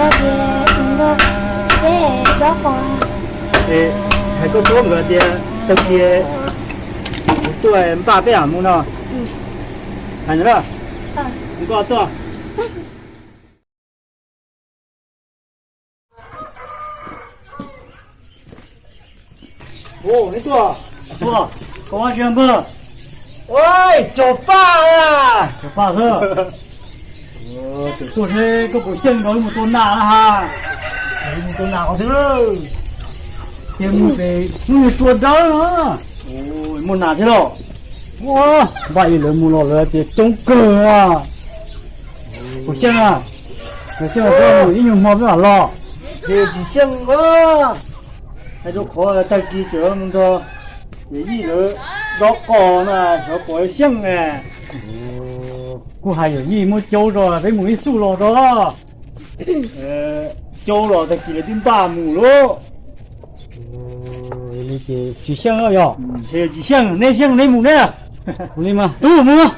Ces tus nrog peb dob qos. Es hais koj tub nkawd tias tag kis kuv tuaj npaj peb mam mus no. Hais ntawd na. Koj tuaj. Ua, neb tuaj. Tuaj, koj ua dab tsi npawg? Ua, cov paj a. Cov paj xwb. Twb tuaj seb koj puas xyeej nrog wb mus tua nas na ha. Mus tua nas qhov twg? Ces mus pem hnub nyoog tsua dawb no. Muaj nas thiab los? Ua, npaj ib lawv mus los lawv tias coob kawg a. Puas xyeej a? Puas xyeej, ib nyuag hmo peb mam los. Ces tsis xyeej a. Hais rau qhov tag kis tseem mus nrog yawm yij lawv dob qos na, xyov puas xyeej na. Kuj hais yawm yij muab caub zog peb mus ib xub los rau. Caub los tag kis lawv twb npaj mus lauj. Li ces tsis xyeej yog? Tsis xyeej, neb xyeej neb mus neb. Ua li mas tub mus.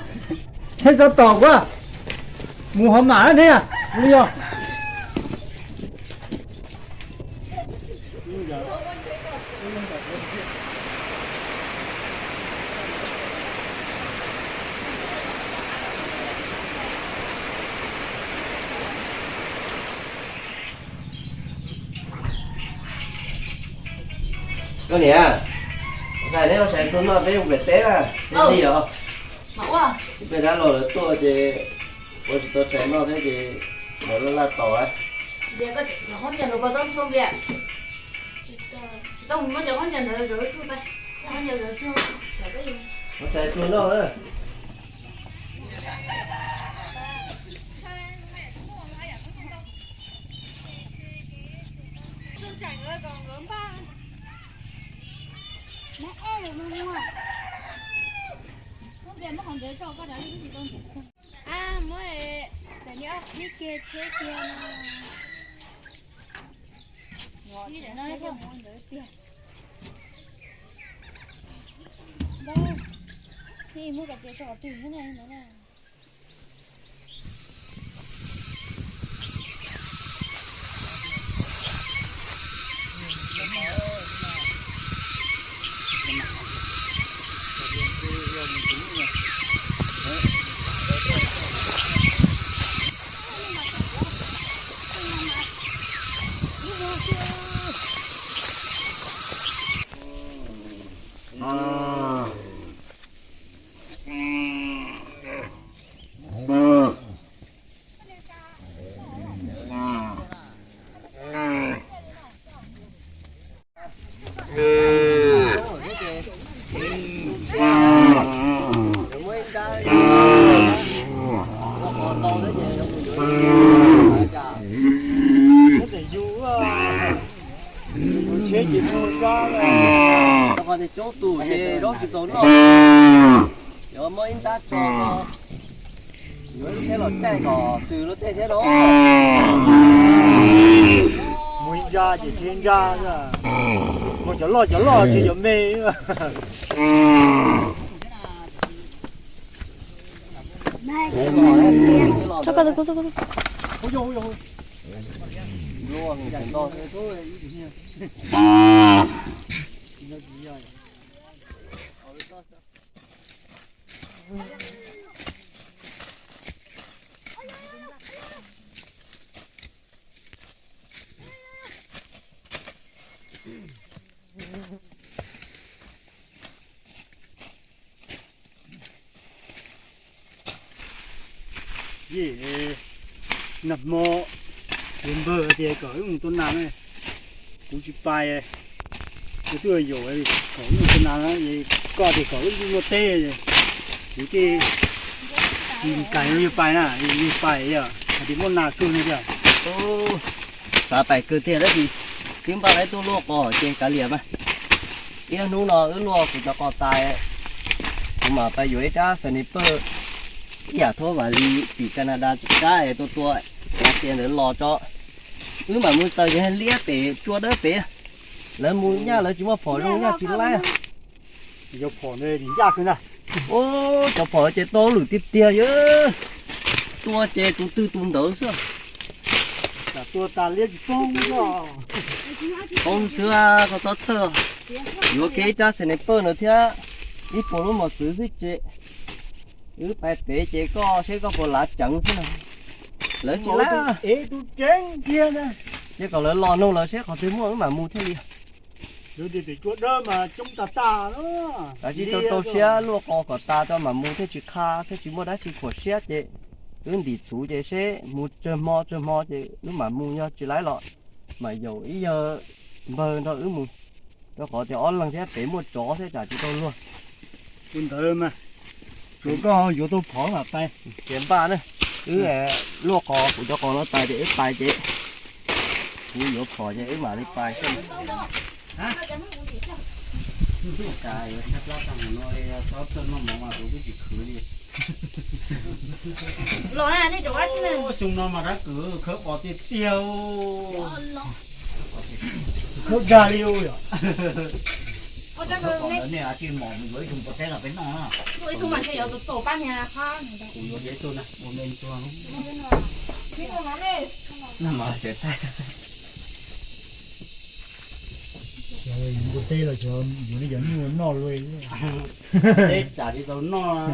Neb txhob tos kuv, mus hov mam neb. Ua li yog. Koj niam, ntxhais neb ua tshais tuaj noj peb ua nplaim teb na, neb li os. Peb dab laug lawv tuaj ces ua tsis tau tshais noj thiab ces lawv laj laj tos. Ua tshais tuaj noj na. Muab ib ke thiab kiag no. Ib no ntawd tiag. Ntawd, muab cov tias tso qhov twg thiab ne ntawd na. Coob tus ces zaub tsis tau noj, yuav muab ib ntab tso, yuav ib thiab los caij kom xws lub tej thiab no. Mus ib nrab ces tseg ib nrab, mus cov loj cov loj tseg cov me. Yej, nag hmo kuv npawg tias kom wb mus tua nas ne, kuv tsis pais, kuv twb yaum kom wb mus tua nas, koj tias kom wb mus luaj teb, kuv thiaj tsis kam yog pais na, yog pais yog hais tias muaj nas kawg no tiag. Xav pais kawg tiag tab sis twb npaj lawv tuaj luaj qos ces kav liam mas. Ib hnub no wb luaj kuv cov qos tas, kuv mam pais yuav ib rab sniper ib yam thuab vam li tim Canada rab es tua tua, tua tias ntawd los tso. Wb mam mus txaws ces liab pem tsua dawb pem. Lawv mus nyaj lawv tsis muaj phom zoo nyaj tsis laib. Cov phom ncaj kawg ntag. Cov phom ces tau lwm tiag tiag yog. Tua ces tus twg tus ntawd xwb. Tua tas liab tsis poob. Poob xwb, koj txhob txhawj. Yuav kiag ib rab sniper no thiab ib puas lub mos txwv xwb ces wb pais pem ces koj seb koj puas lav ceev xwb no. Lawv tsis lav. Ces kom lawv los nug lawv seb qhov twg muaj wb mam mus thiaj li. Kav tsij rau rau siab luaj qos kom tas tso mam mus thiaj tsis qha thiaj tsis muaj dab tsi khuam siab ces wb ntim txhuv ces seb mus tsawg hmo tsawg hmo ces wb mam mus, yog tsis lav los mam yaum ib yawg npawg nrog wb mus, rau qhov tias ob leeg thiab pem muaj tsov thiab tsam tsis tau luag. Tus ntawd mas tsuas koj yuav tau phom mam pais. Ces npaj na, wb luaj qos kuv cov qos no tas ces wb pais ces kuv yuav phom ces wb mam li pais xwb. Los nej cov ua xyoo no mas dab kws khawb qos tiag tiag. Khawb dag li yom. Nej tsis mom mus yuav ib tug pov teb los peb noj. Ib tug mas ntshe yuav txaus pab niag qab. Kuv yuav ib tug na, ua me tug. Noj mas tseem tag. Yus npua teb los xyov yuav li cov nyuj noj luaj. Teb tsam tsis tau noj.